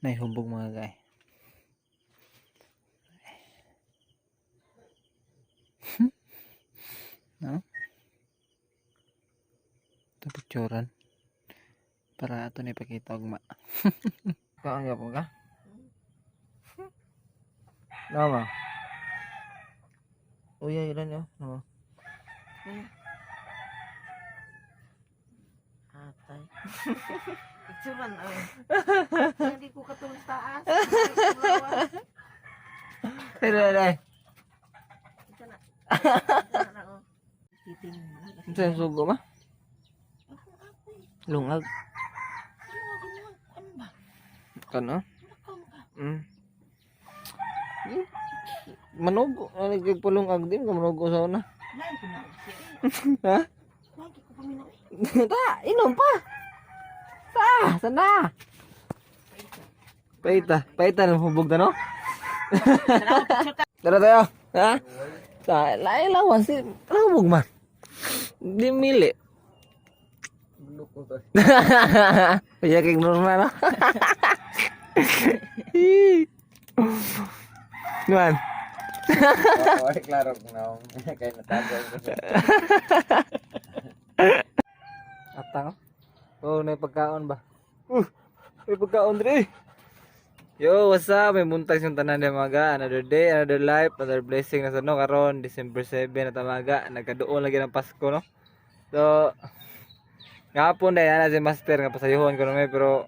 Naihubog mga guy. No? Ito picturean. Para ato na ipakita ugma. Kaon ka po ka? Nama. Uy, ilan yun? Nama. Atay. Picturean ay. Hindi ko katulog taas. Pero ay. Ito na. Ito na oh. Titingnan. Ano yung sugo ma? Lungag. Ano ba? Kano? Manog, ano nagpalungag din, manog sa una. Lain ko na siya. Ha? Lagi ko paminaw eh. Ta, inom pa. Ta, sana. Paita, paita ng hubog na no? Tara tayo. Ha? Ta, lain lawan si hubog man. Di mili. Kaya kay normal no? Nuan. Ay, klaro kung naong kay natago ko sa Atang. Oh, may pagkaon ba? May pagkaon dre. Yo, what's up? May buntag yung tanan ng mga. Another day, another life, another blessing na sa no karon December 7 na tamaga. Nagkaduon lagi ng Pasko no. So, ngapon dahil ana si master nga pasayuhon ko may pero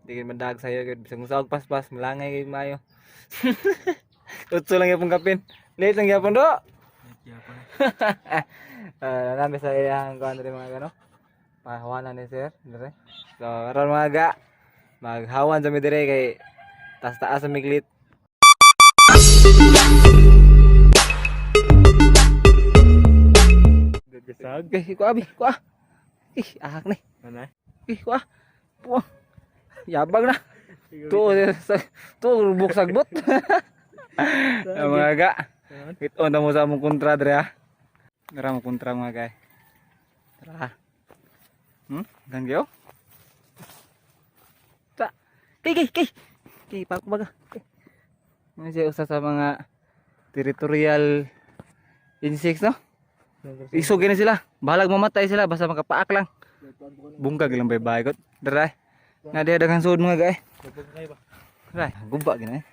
di gid mandag sayo gid bisag musaog paspas malangay gid maayo. Utso lang gyapon kapin. Late lang gyapon do. Ah, nami sa iyang kuan diri mga gano. Pahawanan ni sir dire. So, karon mga ga maghawan sa mi dire kay taas taas sa miglit. Bisag. Okay, ko abi, ko ah. Ih, ahak ni. Ano? Ih, ko ah. Puang. Yabang na. Tuo sa tuo rubok sagbot. Ang mga ga. Kit-on ta mo sa among kontra dire ah. Ngara mo kontra mga ga. Tara. Gangyo? Ta. Kay kay kay. Kay pa baga. Kay. Ano siya usa sa mga territorial insects no? Isugin na sila. Bahalag mamatay sila basta makapaak lang. Bungkag lang baybay kot. Dara. Nga diha daghang suod mga gay. Ray, guba gina eh.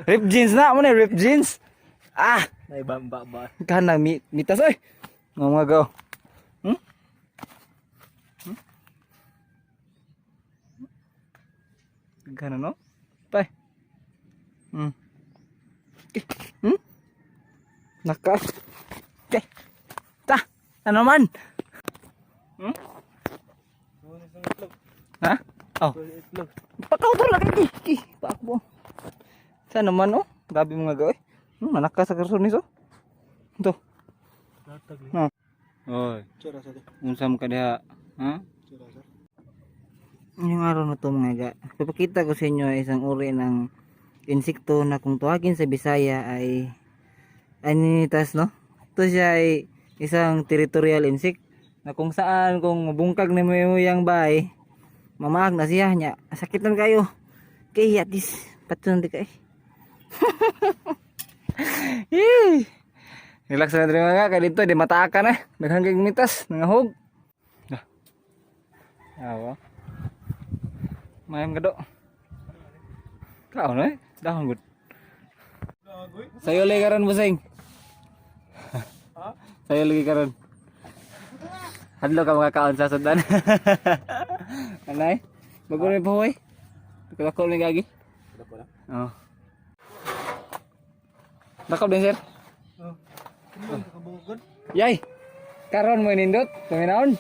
Rip jeans na mo na rip jeans. Ah, Nay bamba ba. kanang mi mitas oy. Nga mga gaw. Hmm? Hmm? Gana no? Tay. Eh, Naka. Okay. Ta. Ano man? Ha? Oh. Pakautor lang kay. Ki, paakbo. Sa naman oh. Grabe mga gaw eh. Manaka sa karson nito. Ito. No. Oy, unsa man ka diha? Ha? Ngayong araw na to mga ga, papakita ko sa inyo ay isang uri ng insekto na kung tawagin sa Bisaya ay aninitas, no? Ito siya ay isang territorial insect na kung saan kung mabungkag na mo yung bay, mamaag na siya niya. Sakitan kayo. Kay atis, patun di kay. Yee! Relax na diri mga kay dito di mataakan eh. Daghang kay mitas, nangahog. Dah. Awa. Mayam gado. Kaon eh, dahon gud. Sayo lagi karon busing. Sayo lagi karon. Hadlo ka makakaon sa sudan. Anay, bago ni buhoy. Dako ni gagi. Oh. Dako din sir. Yay! Karon mo nindot, paminahon.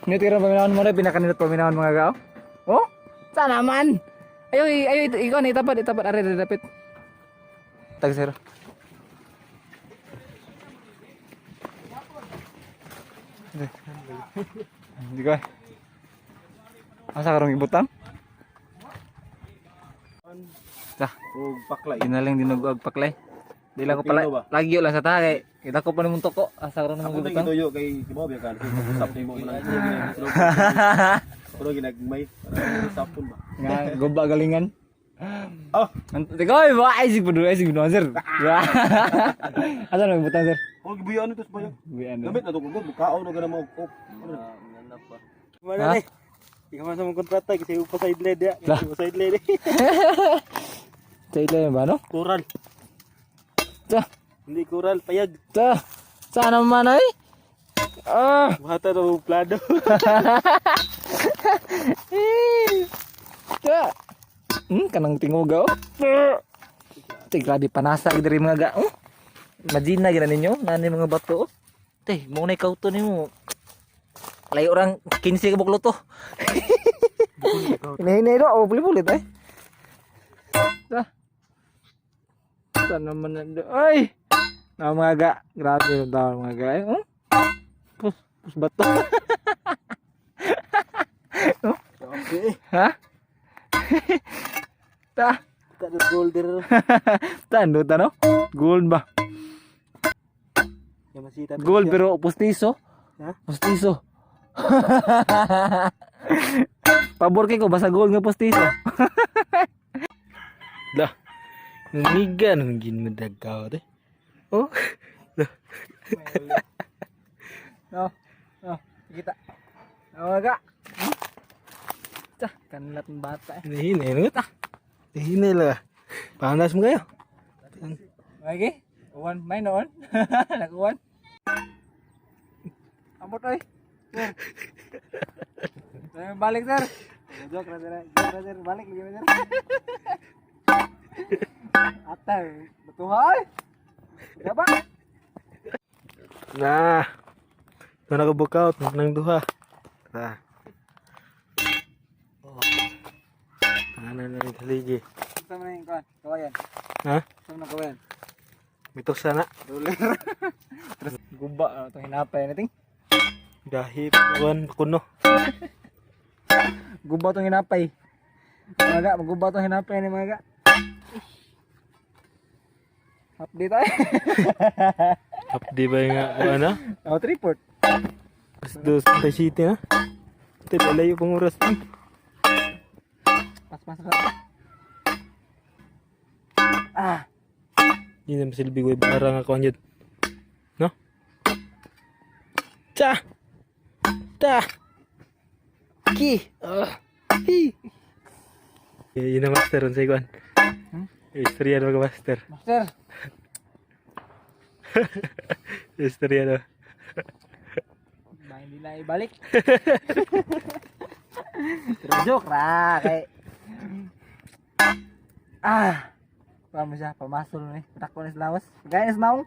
Nindot karon paminahon mo rin, pinakanindot paminahon mga gao. Oh? Sana man! Ayo, ayo, ito, ikaw na, itapat, itapat, are, are, dapit. Tag sir. Hindi ko. Asa karong ibutang? Ta, Og paklay. ginaling dinugoag paklay. Di lang ko pala, Pino ba? lagyo lang sa ta kay kita ko pa nimong toko. Asa karon Ako nimong na ibutang? gituyo kay Kibaw ka. Usap nimo mo lang. Pero ginagmay. Para sapon ba? Nga guba galingan. Oh. Teka, oy, ba ay sig ay sig sir. Asa na butang, sir? Oh, gibuyan ito sa bayo. Buyan. Gamit na to kung bukaon na ganang mga ok. Ha? Mana ni? Ikaw man sa mong kontrata kasi pa side led ya. Lah. Kasi side led. Sa ilo ba no? Kural. Ta, Hindi kural, payag. ta. Sana man ay. Ah. Buhatan ng plano. Eh. Ta. Kanang tinguga oh. Te, grabe panasa gid diri mga ga. Oh. Imagine na gina ninyo, nani mga bato oh. Te, mo na ikaw to nimo. Layo orang 15 ka buklo to. Hinahinay do, oh, pulit-pulit eh. Ta. Sana man na ay. Na mga ga, grabe na tao mga ga. Eh, oh. Pus, pus bato. Okay. Ha? Ta. Kita na golder. Ta, ano ta no? Gold ba? Yamasita. Gold pero pustiso. Ha? Pustiso. Pabor kay ko basta gold nga pustiso. Lah. Ngiga nung gin madagaw te. Oh. No. Oh, kita. Oh, ga. Ta, kanlat ng bata eh. Hinay na ta. Hinay lah. Panas mo kayo. Okay. Uwan, may noon. Nag-uwan. Ambot oy. Sir. Sir, balik sir. Joke ra sir. Joke ra sir. Balik lagi sir. Atay, batuhay. Gaba. Nah. Ito na ka out ng duha. Tara. Oh. Ano na rin haligi. Sa man yung kuan, kawayan. Ha? Sa man kawayan. Mitok sana. Roller. Terus guba ano itong hinapay natin. Gahi kuan kuno. Guba itong hinapay. Mga ga, maguba itong hinapay ni mga ga. Update tayo. Di ba nga kuan na? Out report. As dos sa city na. Ito layo pang oras. Pas pas pas. Ah, Hindi na masilbi ko bara nga kuan yun. No? Ta. Ta. Ki. Ah. Hi. Eh, yun ang master unsay kuan. Hmm? Istorya na master. Master. Istorya na. Ba hindi na ibalik. Pero joke ra kay Ah. Pamo siya, pamasol ni. Patakbo ni sa lawas. Gaya ni sa naong.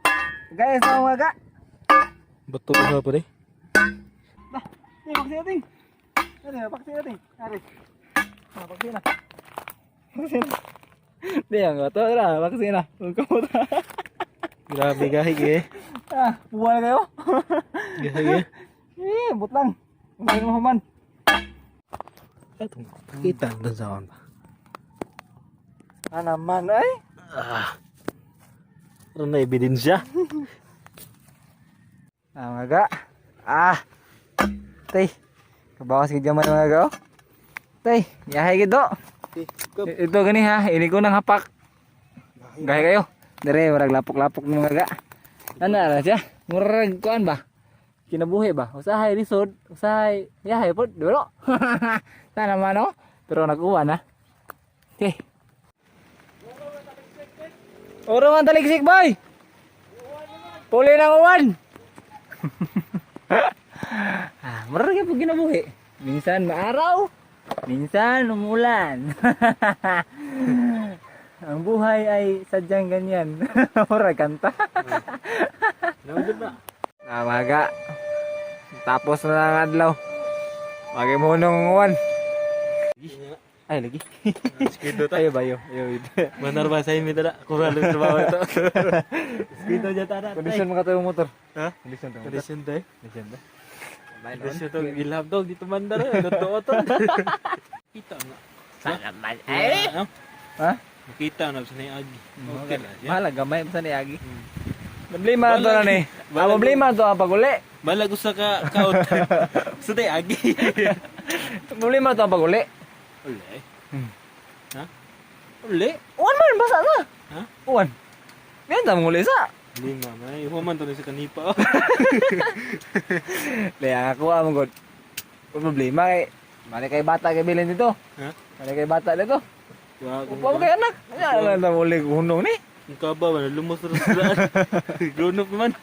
Gaya sa naong aga. Bato ka pa rin. Bah, ni paksi natin. Ano, paksi natin. Ari. Ah, paksi na. Paksi na. Di ang gato ra, paksi na. Huwag ka mo ta. Grabe gahig eh. Ah, buwan na kayo. Gahig eh. Eh, but lang. Huwag mo human. Atong kita ang dansawan pa. Ah, naman ay. Ah. Ano na ebidensya? Ah, mga ga. Ah. Tay. Kabawas gid gamay mga ga. Oh. Tay, yahay gid do. Ito gani ha, ini ko nang hapak. Gahi kayo. Dire murag lapok-lapok ng mga ga. Ana ra siya. Murag kuan ba? Kinabuhi ba? Usahay lisod, usahay yahay pod, dulo. Sana man no? Pero nag-uwan ha. Okay. Oro man taligsik boy. Puli ng uwan. Ah, murag gyud kinabuhi. Minsan maaraw, minsan umulan. Ang buhay ay sadyang ganyan. Murag kanta. Naudod ba? Ah, maga. Tapos na ang adlaw. Magi mo nung uwan. Ay, lagi. Skido ta. Ayo bayo. Ayo. Manar ba sa imi tala? Kural yung trabaho ito. Skido dyan tara. Kondisyon mo ka tayo motor. Ha? Kondisyon to. Kondisyon tayo. Kondisyon to. Kondisyon to. Ilham dog. Dito mandar. Totoo to. Kita na. Salamat. Ay! Ano? Ha? Makita na sa agi. Okay na siya. Mahal gamay pa sa ni Agi. Problema to na ni. Ah, problema to ang paguli. Balag usa ka kaut. Sa tayo agi. Problema to ang pag-uli. Uli. Ha? Uli? Uwan man, basa na. Ha? Uwan. Meron ta mong uli sa. Lima, may human to na sa kanipa. Laya ako ah, mong god. Problema kay mali kay bata kay bilin dito. Ha? Mali kay bata dito. Wa kung Upa mo kay anak. Ano lang ta uli hunong ni? Ang kaba ba lumos ra sa daan. Grown up man.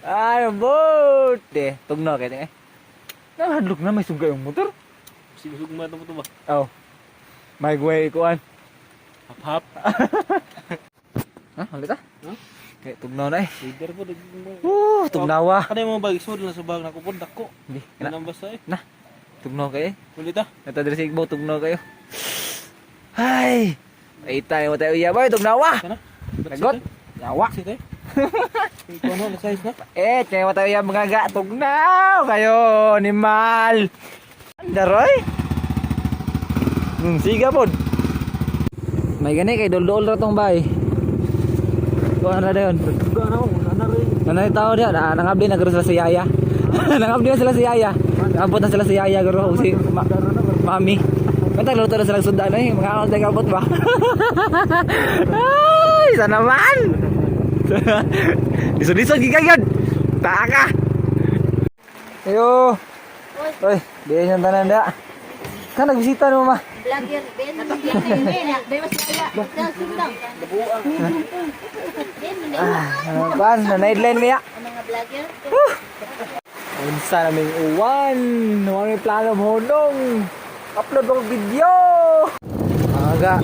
Ay, boat. De, tugnaw kay tingay. Nahadlok na may sugay yung motor. Sigusugma to mo to ba? Oh. May way kuan. Hap hap. Ha, ulit ah. Ha? Kay tugnaw na eh. Leader po dagdag mo. Woo, tugnawa. Kanay mga bag isod na sa bag nako po dako. Di, na, Kanang basa eh. na. Tugnaw kay eh. Ulit ah. Nata diri sa igbo tugnaw kayo. Ay! Ay tayo mo tayo iya boy, tugnawa. Kana? Lagot. Yawa. Sit eh. Ikaw na size na. Eh, kaya mo tayo iya mga ga tugnaw kayo animal. Andaroy. Siga pod. May gani kay doldol ra tong bay. Kuan ra dayon. Duga na ako, na rin. Nanay tao diya, na nangabli na guro sila si Yaya. Nangabli na sila si Yaya. Abot na sila si Yaya guro si mami. Bantag luto na sila sundan eh, mga akong tayo abot ba? Ay, sana man. Lisod-lisod gigayod. Taa ka. Ayo. Oy, diyan yung tanan da. Kan nagbisita mo ma. Vlogger Ben, Ben, Ben, Ben, mas kaya. Sundang. Ben, Ah, ano ba? Na-nightline niya. ang mga vlogger. Unsa naming uwan, wala may plano mohunong. Upload og video. Mga ga.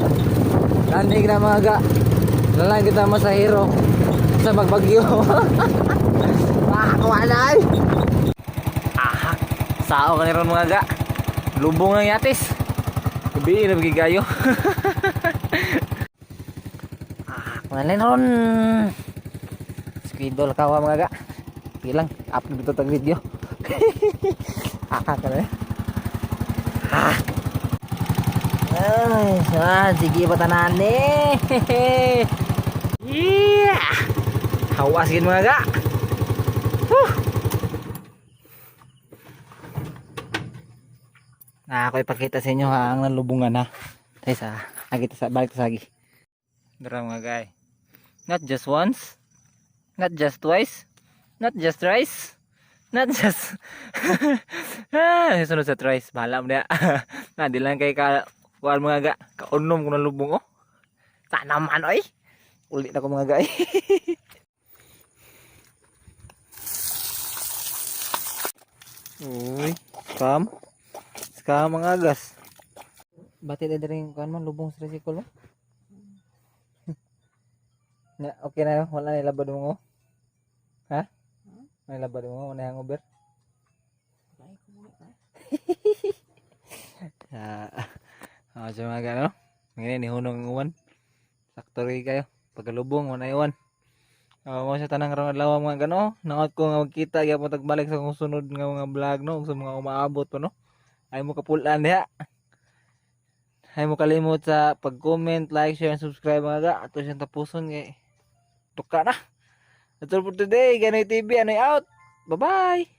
Lanig na mga ga. Lalang kita masahero sa magbagyo. Ah, kuha na ay. Aha. Sao ka ni ron mga ga. Lubong ng yatis. Gabi na gayo. Ah, kuha na ron. Squidol ka wa mga ga. Sige lang, upload ito tag video. Ah, ka na eh. Ah. Ay, ah, sige pa tanan eh. Yeah. Hawas gid mga ga. Whew. Na ako ipakita sa inyo ha ang nalubungan ha. Tayo sa agi ta sa balik ta sa agi. Dara mga gay. Not just once, not just twice, not just thrice, not just ah, sunod sa thrice, bahala mo na. Na di lang kay ka kuan mga ga, kaunom ko ng lubong oh. Sana man oy. Uli na ko mga ga. Uy, scam. Scam mga agas. Bati na rin kuan man lubong sa tricycle oh. Na, okay na yun. Wala na ilabad mo. Oh. Ha? May labad mo, wala na hangover. Ah, ah, sa mga gano. Ngayon, nihunong ang uwan. Sakto rin kayo. Pagkalubong, wala iwan. Ah, mo sa tanang karong adlaw mga gano. Naot ko nga magkita gyapon tagbalik sa akong sunod nga mga vlog no, ug sa mga umaabot pa no. Ay mo kapulan diha. Ay mo kalimot sa pag-comment, like, share, and subscribe mga ga. Ato siyang tapuson kay tuka na. That's all for today. Ganoy TV, anoy out. Bye-bye.